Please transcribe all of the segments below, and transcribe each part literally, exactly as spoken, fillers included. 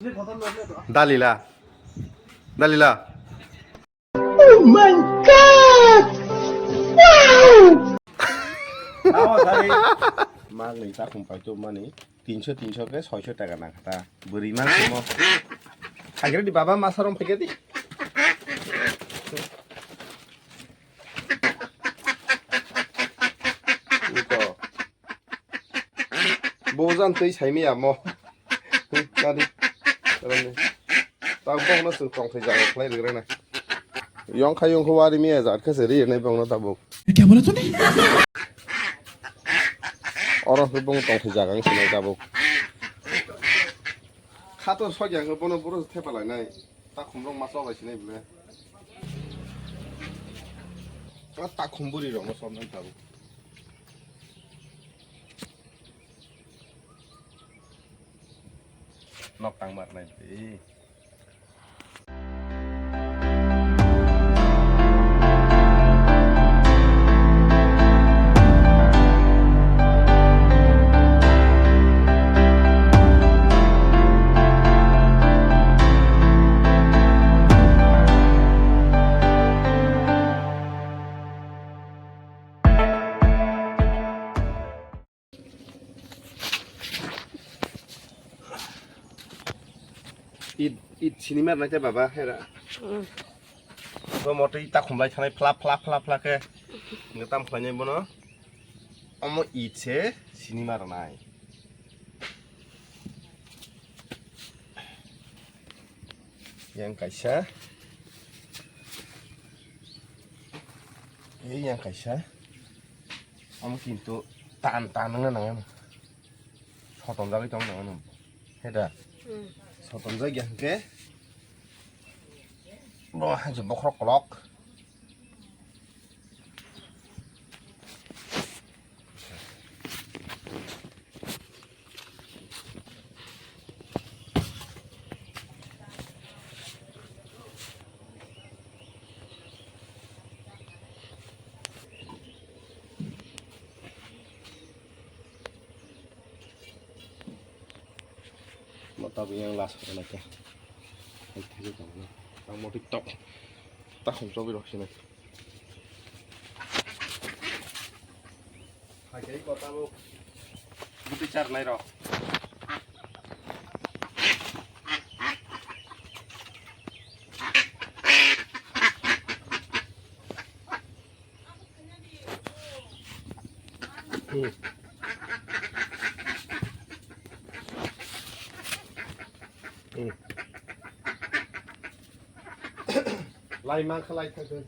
Dalila. Dalila. Oh my God! Wow! Magni takhum paito mani tinso tinso ke soiso taka nangkha ta. Bwrwi mang simo. Hagredi baba masa rom phaikhedi. Ito. Bojan twi saimaya mo. Twi kadi. Rani. Tabuk no chwng tongthai jaga khlai rwgwrana. Yong kha yong kha wari miya jat khe se ri nai bongno tabuk. Kya bola tune? Oro khe bong tongthai jaga wng sinai tabuk. Khator sokya khe bono boro thepa lainai. Takhum rok ma chok lai sinai bole. Takhum buri rok no somnai tabuk. Nok tang mar nai di. It, it sini mar nai te baba, hera. Mm. Bo moto ita khumlai thanai phla, phla, phla, phla khe. Nge tam khlainai bono. Omo it se sini mar nai. Yang kaisa. Yang kaisa. Omo kintu tan, tan wngna nang. Sotonjagwi tong nang. Heda. Hmm. Sotonjak ya hwnkhe. Bo hai je bokhorok kolok. Mo tabuk yang last khe naikhe. Hai thaiwi tongo. Ang mo tik tok. Ta khum chobwi rok sinai. Hai khe ko tabuk. Bwtwi charnai rok. Hmm. Hmm. Lai mang kha lai thang thang.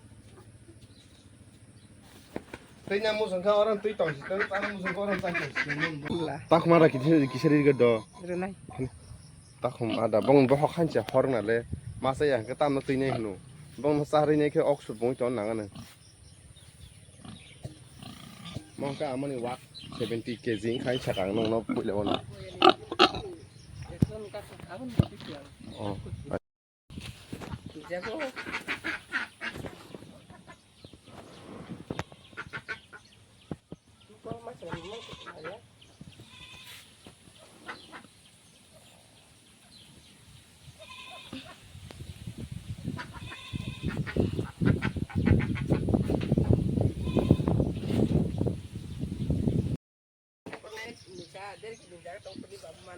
Tei nang musung kha orang tei tong si tang, tang musung kha orang tang tong si tang. Takhum ada kisa kisa ri do. Renai. Takhum ada bong bohok khan cha hor na le. Masa ya ke tam na tei nai hnu. Bong sa ri nai ke ok sut bong ton nang na. Mongka amoni wak seventy K G khai sakang nong no puila wono. Oh.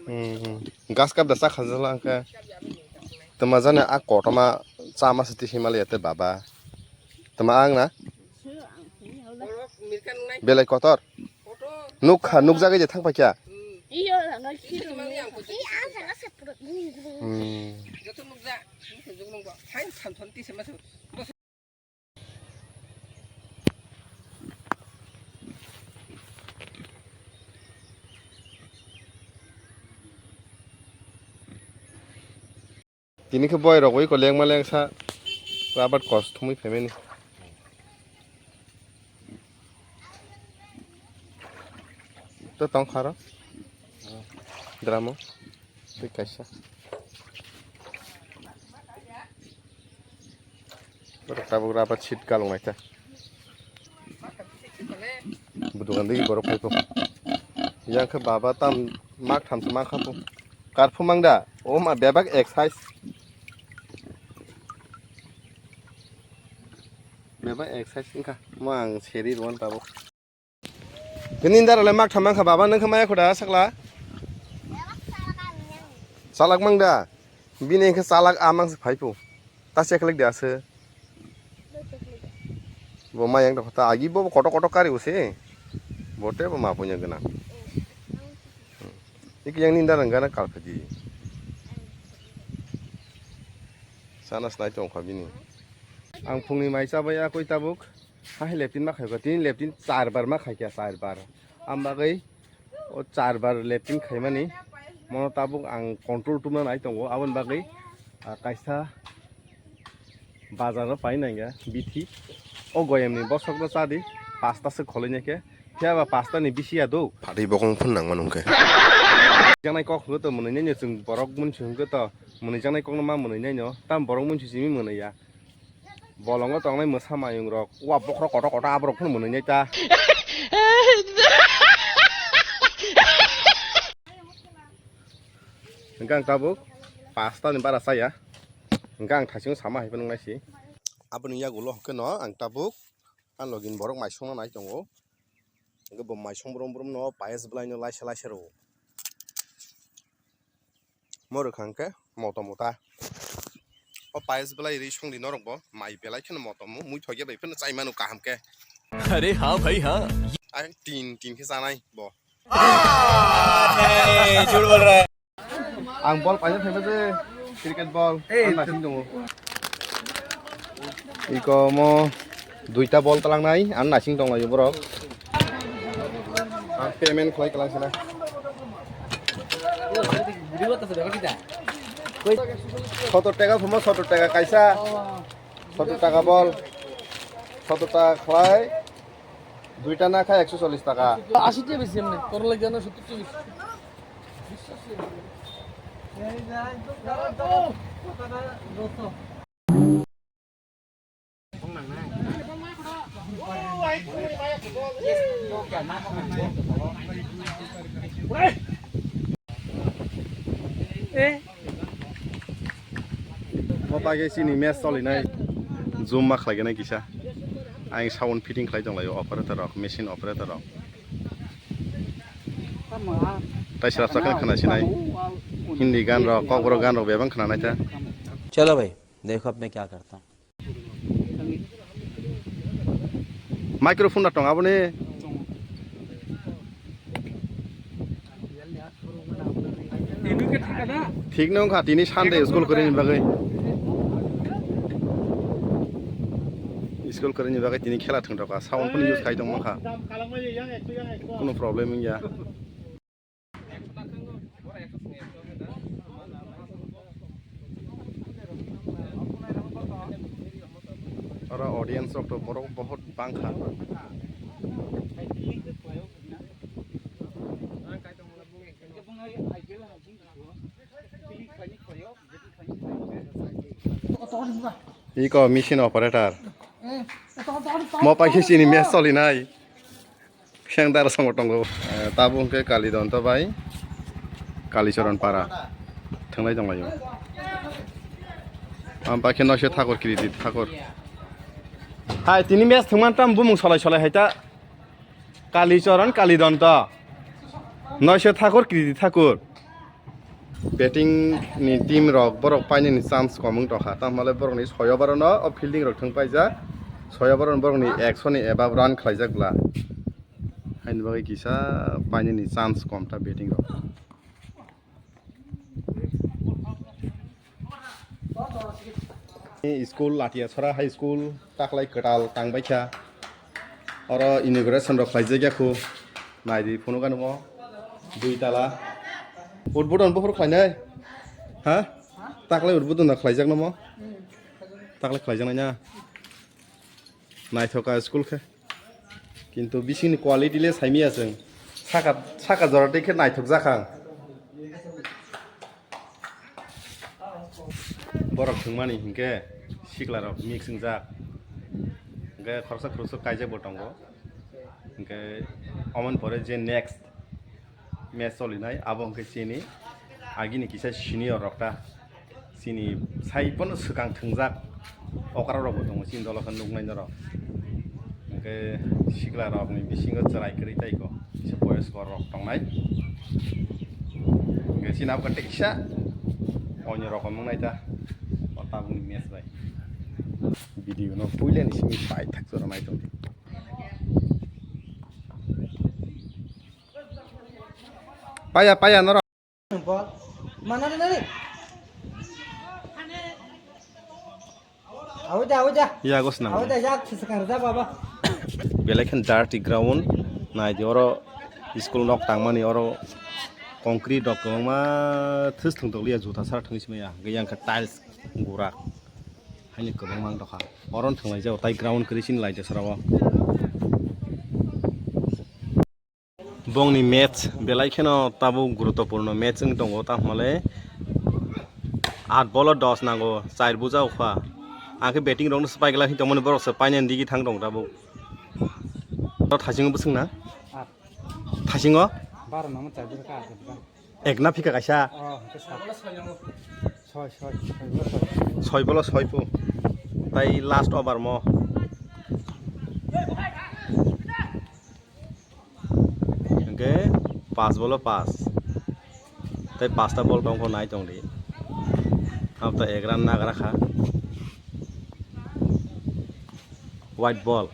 Hmm, hmm. Gas kap da sak khajala angka. Tama jani a kotoma chama siti himali ate baba. Tama ang na? Belai kotor. Nuk kha, nuk jagai je thang paikha. Iyo, no, iyo, ang sa sepro. Hmm. Tini khe boi rogwi ko lengma lengsa rabar kos thumui phaimani. To tong kharo. Dramo. Tei kaisa. Borok tabuk rabar seat kalong naikha. Budukan digi borok phaipo. Yang khe baba tam mak tham se mak khapo. Karphumang da? O ma bebak exercise. Bebak exercise wngkha. Mo ang seri rwan tabuk. Nini dara le mak thamang kha baba, nang kha maya khuda sakla. Salak mang da? Bini khe salak amang se phaipu. Ta se khalik da se. Bo mayang da kota agi bo koto koto kari use. Bote bo ma punya gana. Iki yang ninda rangana kalphaji. Sana snai tong kha bini. Ang phungni mai chabaya koi tabuk. Hai leptin ma khaikha, tini leptin char bar ma khaikha, char bar. Am bagwi o char bar leptin khaimani mono tabuk ang control tumna nai tongo. Aboni bagwi, ah, kaisa bazar o pai nangya bithi. O goyam ni bosok no chadi, pasta se kholoi nai khe. Phiya ba pasta ni bisi ya do. Phatwi bokong phun nang manu khe. Janai kok hwnkhe to mwnwi nai no, chwng borok munsi hwnkhe to mwnwi janai kok no ma mwnwi nai no. Tam borok munsi simi mwnwi ya. Bolongo tongnai mwsa mayung rok, wa bokhorok kotor kotor aborok phano mwnwi nai ta. Hwnkhe ang tabuk pasta ni bara chaya. Hwnkhe ang thaisingo sama hai phano naisi. Aboni yagulo hwnkhe no ang tabuk ang login borok mai songna nai tongo. Hwnkhe bo mai song brum brum no payas bwlai no laisa laisa rwo. Mo rwkha hwnkhe moto mota. O payas bwlai ri songdi norok bo mai belai kheno moto mu mui thokya bai phano chai manu kaham khe. अरे हाँ भाई हाँ। Ai tin tin khe chanai bo. नहीं, झूठ बोल रहा है। Ang bol paina thangma je cricket bol. Ang nasing tongo. Iko mo duita bol talangnai, ang nasing tonglaio borok. Ang payment khlai kalang sana. Sotor taka phuma, sotor taka kaisa. Sotor taka bol. Sotor taka khlai. Duita na kha ekso chollish taka. আশি টাকা বেশি এমনি, তোর লাগে না সত্তর টাকা বেশি। Mo pai khe chini match cholinai zoom ma khlai gwnai kisa. Ang sound fitting khlai tong laio operator rok, machine operator rok. Tai srapsa khe khwna sinai. Hindi gan rok, kokborok gan rok bebak khwna nai ta. चलो भाई, देखो अब मैं क्या करता हूँ। Microphone da tong aboni. Thik no wngkha tini Sunday school kwrwini bagwi. School kwrwini bagwi tini khela thwng rokha sound phone use khai tong mankha. Kunu problem wngya. Oro audience rok to borok bohot bangkha. Iko machine operator. Mo pai khe chini match solinai. Phiang dar songo tongo. Eh, tabuk hwnkhe Kalidonto bai Kalichoron para thwnglai tonglaio. Am pai khe noise thakur kiriti thakur. Hai tini match thwngman tam bumung solai solai hai ta. Kalichoron Kalidonto. Noise thakur kiriti thakur. Batting ni team rok borok painani chance kom wng tongkha, tamo le borok ni soi over no o fielding rok thwng paijak, soi over no borok ni ekso ni above run khlaijak bla, haini bagwi kisa painani chance kom ta batting rok. School Latiasora High School taklai kwtal tangbaikha. Oro inauguration rok khlaijak ya khu. Naidi phunuk ano mo. Dui tala. Udbodon buphuru khlainai? Ha? Taklai udbodon da khlaijakno mo? Taklai khlaijaknai na? Naithoka school khe. Kintu bisingni quality le saimiya chwng. Saka, saka jora tei khe naithok jakhang. Borok thwngmani hinkhe sikla rok mix wngjak. Hinkhe khoroksa khoroksa kaijak bo tongo. Hinkhe omoni pore je next match solinai abo hinkhe chini Agini kisa senior rok ta chini sai bono swkang thwngjak okra rok bo tongo chini dolo khe nuknai norok. Hwnkhe sikla rok ni bisingo chwrai kwrwi tei ko kisa boyosko rok tongnai. Hwnkhe chini abo khe teisa onyo rok nuknai ta o tabukni match bai. Video no puila ni simi paithak jora nai tongdi. Paya, paya, norok. Mana na ni? Awo ja, awo ja. Ya, gos nang. Awo ja, ya, sekarang ja, baba. Belai khan dirty ground. Nai di oro school nok tangmani oro concrete rok kwbangma thwsthwng tokliya juta sara thwngwi simaya. Hwnkhe yang khe tiles gura. Haini kwbangma wng tokha. Oro thwnglai jao tai ground kwrwi chini lai jasarao. Bongni match belai kheno tabuk guruttopurno match wng tongo, tamo hwnle aat bolo dos nango, char buja ukha. Ang khe batting rokno swpai glak hin tongmani, borok se painani digi thang tongo tabuk. Oro thasingo bwswng na? Aat. Thasingo? Baro nangma char buja kha aat buja. Ek na phika kaisa? Oh, hwnkhe sat. Soi, soi, soi, soi. Soi bolo soi pu. Tai last over mo. Hwnkhe pas bolo pas. Tai pasta bol tongkho nai tongdi. Abo to ek run nagra kha. White ball.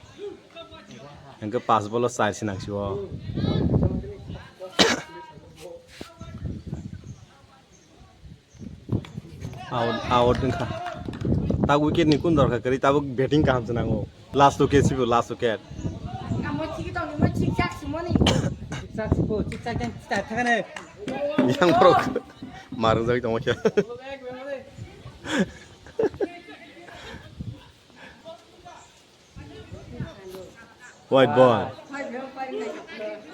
Hwnkhe pas bolo char se nangsio. Out, out wngkha. Tak wicket ni kun dorkha kwrwi, tabuk batting kaham se nango. Last wicket sibo, last wicket. Amo chiki tongni mo chikchak simoni. Chikchak sibo, chikchak jan chita thangane. Yang borok marung jagwi tongma khe. White ball.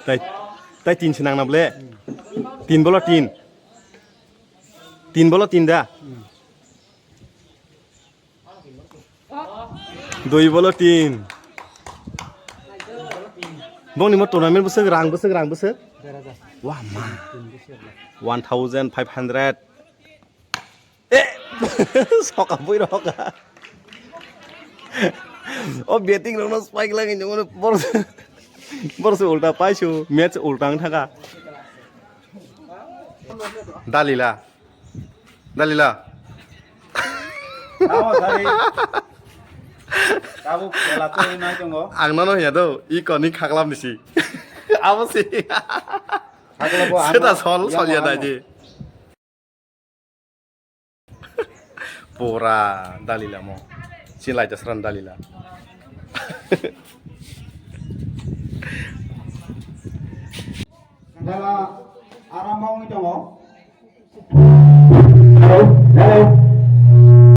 Tai, tai tin se nang na ble. Tin bolo tin. Tin bolo tin da. Dui bolo tin. Bongni mo tournament bwswk rang bwswk rang bwswk. Wah ma. One thousand five hundred. Eh, soka bui roka. O betting rokno spike lagi nyono bor, bor se ulta paisu, match ulta ang thaka. Dalila. Dalila. Tamo sari. Tabuk khela to hinwi tongo. Ang nono hiya do, i koni khaklam nisi. Abo si. Khakla bo ang Seta no sol, yang sol ya mo, ang dai mo. Di. Pura dalila mo. Sin lai jasran dalila. Dala aram wngwi tongo. Hello, hello.